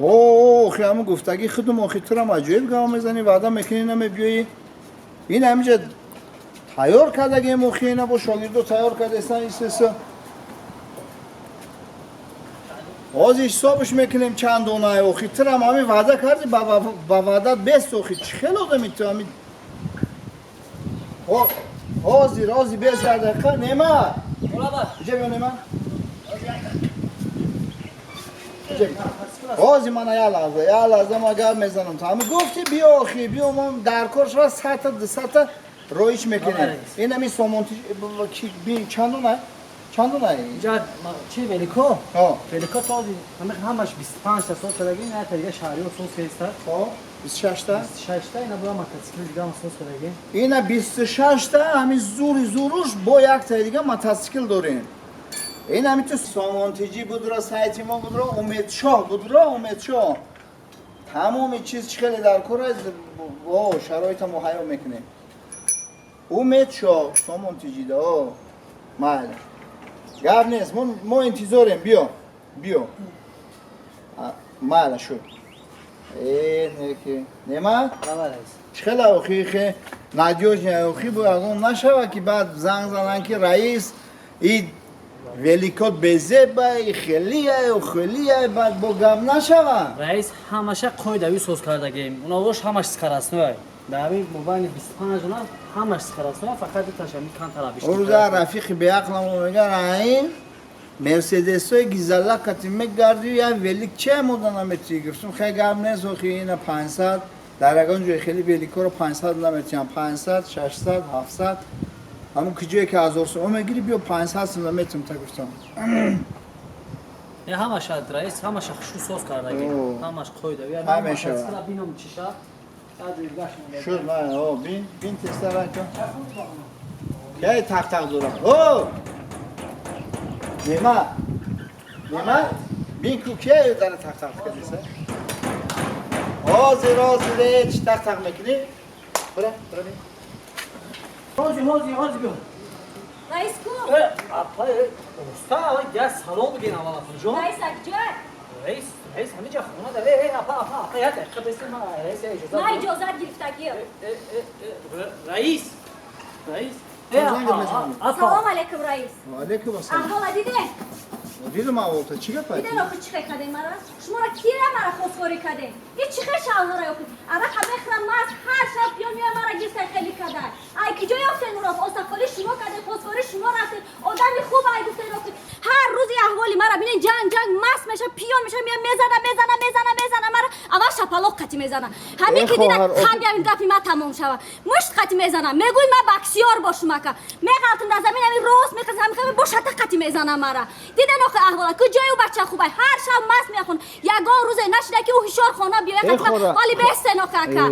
Охи, ҳамун гуфтагӣ худум. Охи, турам аҷоиб гап мезанӣ, ваъда мекунӣ, намебиёӣ. Ин ҳамиҷа тайёр кардагем, охи, ина бо шогирдо тайёр кардесан, истеса. Ҳозир ҳисобш мекунем, чанд дона. Охи, турам ҳамин ваъда кардӣ, ба ваъдат бест. Охи, чӣ хел одами ту ҳамин? Ҳозир, ҳозир, бес як дақиқа. Нема, иҷа биё, Нема, ҳозир мана як лаҳза, як лаҳза, ма гап мезанам. Ту ҳами гуфти, биё, охи, биё, мо дар кор шава, 100-та, 200-та роиш мекунем. Ин ҳами сомонти чанд дона, чанд дона? Инҷа чи, велико? Велико то ҳамаш 25 та соз кардагӣ, на дига шаҳриё соз кардиста. Хоб, 26 та. 26 та. Ина була мотоцикл дига ҳам соз кардагӣ. Ина 26 та, ҳами зури зуруш бо якта дига мотоцикл дорем. Ин ҳами ту сомонтиҷӣ будро, сайти мо будро, Умедшоҳ будро, Умедшоҳ. Тамоми чиз чӣ хеле дар кор аст, о шароита муҳайё мекунем. Умедшоҳ сомонтиҷида. О, майли, гап нест, мо интизорем. Биё, биё, майла шуд. Э, нема, чӣ хеле, охи, хе надёжный, охи, бо ягон нашава, ки баъд занг зананд, ки раис, и великот безеба, и хелия, хелия, баъд бо гап нашава. Раис, ҳамаша қоидави соз кардагем. Уновош ҳамаш скоростной. Дар ҳамин мобайни 25 дона ҳамаш скоростной, фақат дуташ ҳамин камтар. Рӯза рафиқи беақламо мегӯяд: «Аин мерседесҳои гизалакати мегарди, я велик че мода наметӣ?» Гуфтум: «Хай, гап нест, охи, ина 500 дар ягон ҷой хеле великоро 500 наметиҳам, 500, 600, 700. Ҳамун ки ҷое ки 1000 сом мегири, биё, 500 сом наметиҳам», та гуфтам. Не, ҳамаша, раис, ҳамаша хушу соз кардаги, ҳамаш қоида. Ҳамешава. Бинам чиша. Шуд, о, бин, бин, теста райто. Кай тақ-тақ дорам? О, нема, нема, бин ку, кия дара тақ-тақ кардиса? Ҳозир, ҳозир, чи тақ-тақ мекунӣ? Бира, бира, бин. Ҳозир, ҳозир, ҳозир, биё. Раис ку? Апа, уста, я салом бигин аввал, апаҷон. Раис акҷа? Раис, раис ҳамиҷа хона дар. Апа, апа, апа, як дақиқа бесин, ма раис иҷозат. Ма иҷозат гирифтагиам. Раис, раис. Салом алейкум, раис. Алейкум ассалом. Аҳвола диде? Дидам аҳволта, чӣ гап? Диден, охи, чӣ хел кардем мара? Шуморо кира мара хосгорӣ кардем? И чӣ хел шавҳара, охи? Арақа мехӯрам, маст, ҳар шаб пиён меоя, мара гирифта хеле кадай. Ай ки ҷо ёфтен уро? Осахолӣ шумо кардем, хосгорӣ шумо рафтем. Одами хуб ай гуфтен, охи. Ҳар рӯзи аҳволи мара бинен, ҷанг, ҷанг, маст меша, пиён меша, мея, мезана, мезана, мезана, мезана мара. Аввал шапалоқ қати мезана. Ҳамин ки дида ҳам гапи ма тамом шава. Мушт қати мезана. Мегӯй ма боксёр бошум, ака. Меғалтам дар замин, ҳамин рост мехезам, ҳамин бо шата қати мезана мара. Диден, охи, аҳвола? Куҷои ӯ бача хубай? Ҳар шаб маст мехон. Ягон рӯзе нашида, ки ӯ ҳушёр хона биёяд. Ҳоли бестен, охи, ака.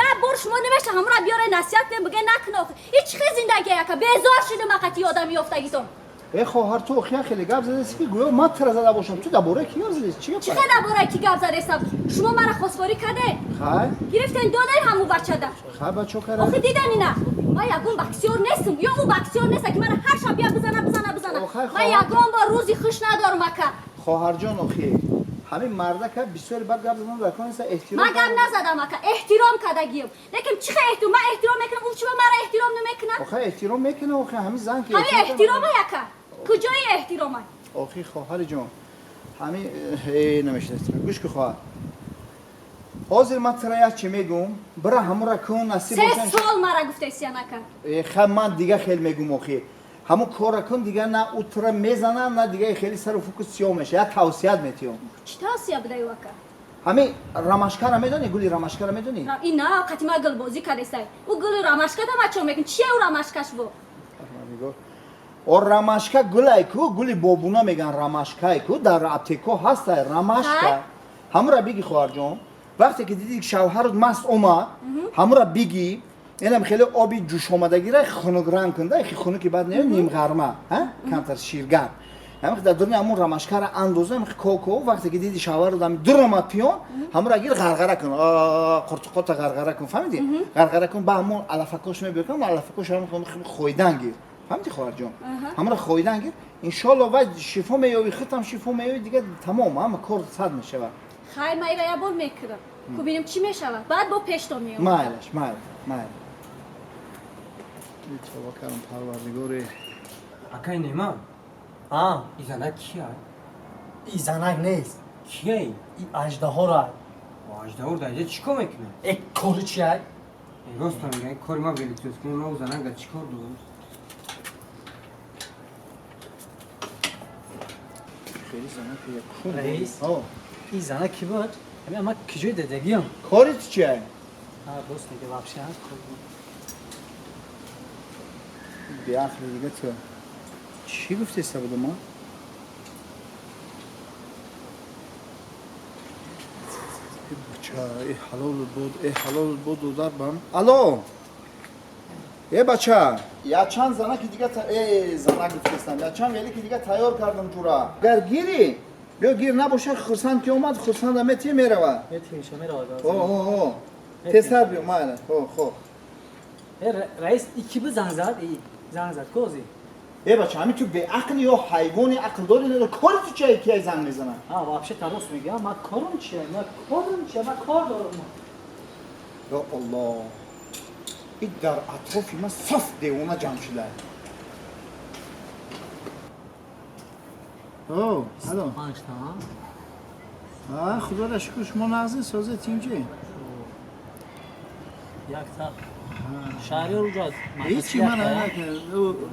Як бор шумо намеша ҳамора биёре, насиҳат кунем, биге накун, охи. И чӣ хел зиндагӣ, ака? Безор шудам ақати одами ёфтагитон. Э, хоҳар, ту охия хеле гап задаси, ки гӯё ман тира зада бошам. Ту дар бораи ки гап задаси? Чӣ гап? Чӣ хел дар бораи ки гап задестам? Шумо мара хосгорӣ карде. Хай. Гирифтен, доден ҳаму бачада. Хай, бачо кара. Охи, диден, ина ман ягон боксёр нестам, ё ӯ боксёр неста, ки мара ҳар шаб бия бизана, бизана, бизана. Ман ягон бор рӯзи хуш надорам, ака. Хоҳарҷон, охи, ҳамин мардака бисёри бад гап задан дар кон эҳтиром. Ман гап назадам, ака, эҳтиром кардагием. Лекин чӣ хел эҳтиром? Ман эҳтиром мекунам, ӯ чиба мара эҳтиром намекунад? Охи, эҳтиром мекуна, охи, ҳамин зан ки. Ҳамин эҳтирома, ака? Куҷои эҳтирома? Охи, хоҳари ҷон, ҳамин намешинасам. Гӯш ки, хоҳар, ҳозир ман тира як чи мегӯм, бира, ҳамура кун, насиб. 3 сол мара гуфтесиян, ака. Ха, ман дига хел мегӯм, охи, ҳамун кора кун, дига на ӯ тира мезана, на дига хеле сару фуку сиёҳ меша. Як тавсият метиём. Чӣ тавсия будаю, ака? Ҳамин ромашкара медонӣ? Гули ромашкара медонӣ? Ин на қати ма гулбозӣ кардесай. Ӯ гули ромашка да ма чо мекун? Чия ӯ ромашкаш бо? О, ромашка гулай ку, гули бобуна меган, ромашкай ку, дар аптеко ҳастай ромашка. Ҳамура биги, хоҳарҷон, вақте ки дидӣ шавҳарот маст омад, ҳамура биги, инам хеле оби ҷӯшомадагира хунукранг кунда, хунуки баъд не, нимғарма, камтар ширгар, ҳамин дар дуруни ҳамун ромашкара андоза, ҳамин коко. Вақте ки диди шавҳарот ҳами дур омад пиён, ҳамура гир, ғарғара кун, қуртуқота ғарғара кун, фаҳмидӣ? Ғарғара кун, ба ҳамун алафакош мебиёр, алафакош хӯидан гир, фаҳмидӣ, хоҳарҷон? Ҳамура хӯидан гир, иншоалло, вай шифо меёбӣ, худтам шифо меёбӣ, дига тамом, ҳама кор сад мешавад. Хай, ман ира як бор мекунам. Ку бинем чӣ мешавад. Баъд бо пешто меоям. Майлаш, майл, майл. Тавба кардам, Парвардигоре. Акай Немат, А, и занак кия? И занак нест. Кияй? И аждаҳора. Аждаҳор дар инҷа чӣ кор мекунад? Э, кори чия? Рост мегӯям, кори ма великсоз кунем, ма занак дар чӣ кор дорам? Хеле занак як кун. Раис? О, И занак ки буд? Ҳамин ама киҷои дедагиам. кори ту чия? А, рост мега, вообще, а? Беақли дига ту. Чӣ гуфтеста будам, а? Бача, э ҳалол буд, э ҳалол буд, удар бам. Алло. Э бача, я чанд занаки дига э занак гуфтестам, я чанд велики дига тайёр кардам ҷура. Агар гири, биё гир, набоша хурсанд ки омад, хурсанда мети мерава. Метимиша мерава. О, о, о. Тезтар биё, майла. Хо, хо. Э, раис, и ки буд занг зад? И занг зад кози? Э бача, ҳамин ту беақли ё ҳайвони ақл дори надори? Кори ту чия, кия занг мезанад? А, вообще та рост мега, ма корум чия? Ма корум чия? Ма кор дорам. Ё Аллоҳ. И дар атрофи ман саф девона ҷамъ шуда. О, алло. Панҷ та, а? А, худоро шукр, шумо нағзин, созе тинҷи? Як та. Шаҳриёр уҷо Ҳичи ман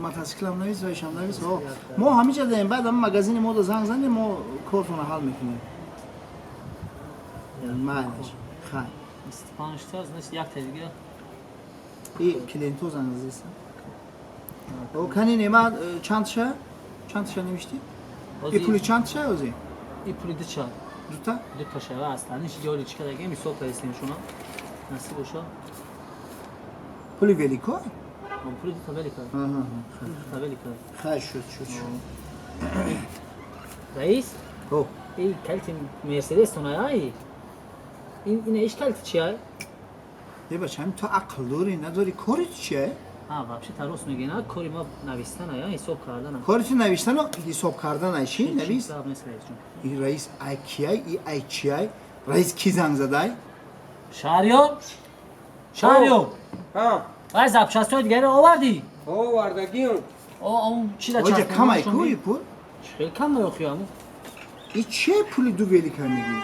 мотоциклам навис, вайшам навис. О, мо ҳамиҷа даем, баъд ама магазини мода занг занем, мо кортонро ҳал мекунем. Майлаш. Хай. 25 та, значит, як та дига. И клиентҳо занг задеста. О, кани нема чанд ша? Чанд ша навиштӣ? И пули чанд ша ози? И пули дуча. Дута? Ду та шава аслан. Иш ёли чӣ кадаги мисол кардистем шуна. Насиб боша. Пули велико? Пули ду та велика. Аҳа. Ду та велика. Хай, шуд, шуд, шуд. Раис, О, и калти Мерседес тона ай. Ин ина иш калти чия? Е бача, ҳамин ту ақл дорӣ, надорӣ, кори ту чия? А, вообще та рост мегӣ, на кори ма навистан ая, ҳисоб кардан. Кори ту навиштану ҳисоб кардан ай, чӣ? Навис? Гап нест, раис ҷон. И раис ай кияй, и ай чияй? Раис ки занг задай? Шаҳриёр? Шаҳриёр. Ҳа, Вай запчастҳои дигаро овардӣ? овардагиам. О, он чӣ да Оҷа часпонда кам ай шон ку би? и пул? Хеле кам наёхи ҳамун. И че пули ду велика мегӣ?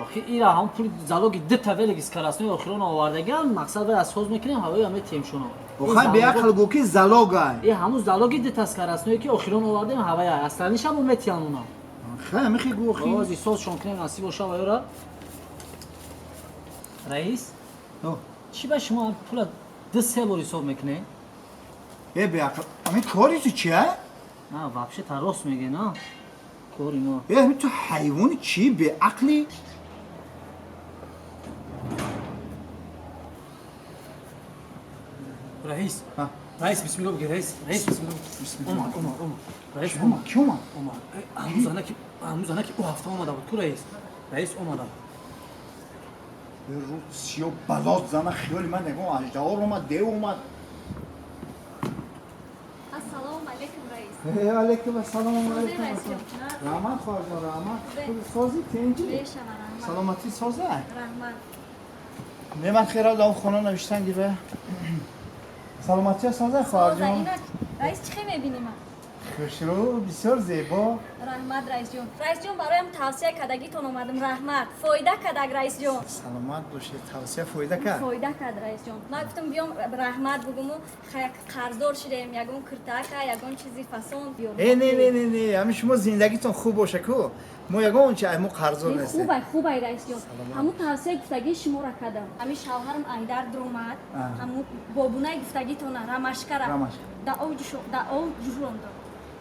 Охи ира ҳам пули залоги ду та велики скоростной охирон овардагиам, мақсад вай аз соз мекунем, ҳавои ҳаме тем шуно. Охай беақл гӯ ки залогай. И ҳамун залоги ду та скоростное ки охирон овардем ҳавая. Асланиш ҳамун метиҳан уна. Хай, мехи гӯ охи. Ози соз шон кунем, насиб боша вайора. Раис, О, чӣ ба шумо пула ду се бор ҳисоб мекунед? Е беақл, ҳамин кори ту чия? На, вообще та рост мегӯ, на? Кори мо. Е, ҳамин ту ҳайвони чӣ беақлӣ? Раис, Ҳа. раис, бисмилло бигӣ, раис, раис, бисмилло. Омад, омад, омад. Раис, Ки омад? Ки омад? омад. Э, ҳамун занаки, ҳамун занаки ӯ ҳафта омада буд ку, раис. Раис омада. Рӯ сиё балот зана, хиёли ман ягон аждаҳор омад, дев омад. Ассалому алайкум, раис. Э, алайкум ассалом, Созе, алайкум раис ассалом. ҷон. Раҳмат, хоҳарҷон, раҳмат. Хубе. Худ сози, тинҷи? Бешава, раҳмат. Саломатӣ соза? Раҳмат. Не, ман хера дар хона навиштан гира. Саломатия соза, Соза, хоҳарҷон? ина раис, чӣ хел мебинӣ ман? Хушрӯ, бисёр зебо. Раҳмат, раисҷон. Раисҷон, бароям тавсия кардагитон омадам, раҳмат. Фоида кардаг, раисҷон. Саломат бошед, тавсия фоида кард. Фоида кард, раисҷон. Ман гуфтам биём раҳмат бугуму як қарздор шидаем, ягон киртака, ягон чизи фасон биёрам. Э, не, не, не, не, ҳамин шумо зиндагитон хуб боша ку. Мо ягон чи ай мо қарздор Не, нестем. хубай, хубай, раисҷон. Ҳамун тавсияи гуфтагии шуморо кардам. Ҳамин шавҳарам айдар дуромад, ҳамун бобунаи гуфтагитона рамашкара Рамашка. да ов да ов ҷушондам.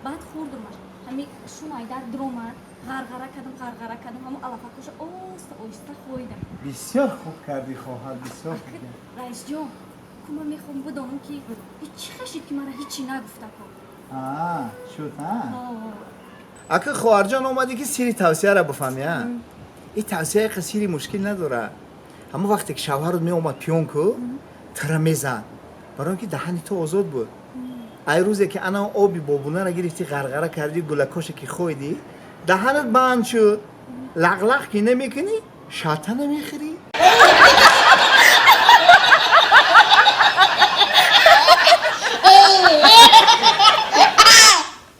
Баъд хӯрдумаш. Ҳамин шун айдар дуромад, ғарғара кардам, ғарғара кардам, ҳамун алафакоша оста оҳиста хоидам. Бисёр хуб кардӣ, хоҳар, бисёр хуб кардӣ. Раисҷон, ку ман мехоҳам бидонам ки чӣ хашид ки мара ҳичи нагуфта ку. А, шуд, а? Ака хоҳарҷон, омадӣ ки сири тавсияро бифаҳмӣ, а? Ин тавсия яқа сири мушкил надорад. Ҳамон вақте ки шавҳарот меомад пиён ку, тара мезад. Барои он ки даҳани ту озод буд. Ай рӯзе ки ана оби бобунаро гирифтӣ, ғарғара кардӣ, гулакоше ки хоидӣ, даҳанат банд шуд. Лағлақ ки намекунӣ, шата намехӯрӣ.